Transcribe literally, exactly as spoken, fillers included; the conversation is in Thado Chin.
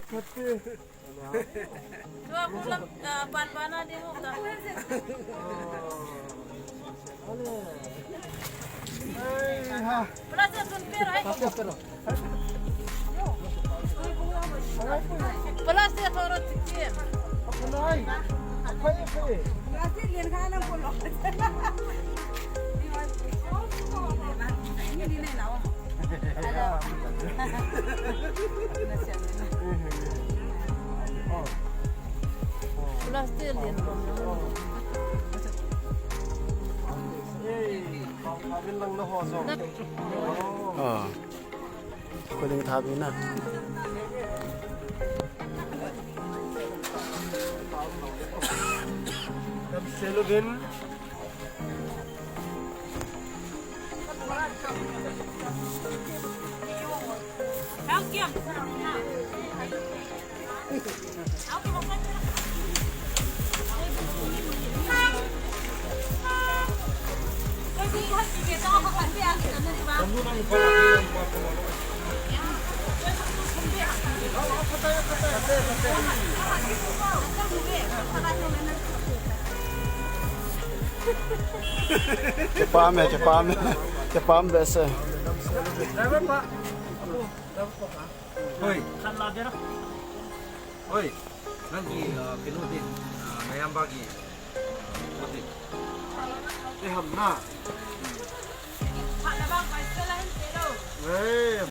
Tua kulam, ah, pan pana di mo ka. Ai, ha. Plastic sun pero, eh. Plastic thoro chicken. Apnai. Apai, apai. Plastic lian ka na polo. Ni ni na. Plastic lian ko. Ah. Ko ding tha bi na. Selubin. Kipah e, kipah e, kipah behseh. Driver pa. Apo, driver pa. Hoi. Hoi. Nanggi, ah, kinu din, ah, nayamba gi, ah, putin. Eh, ham na. Eh.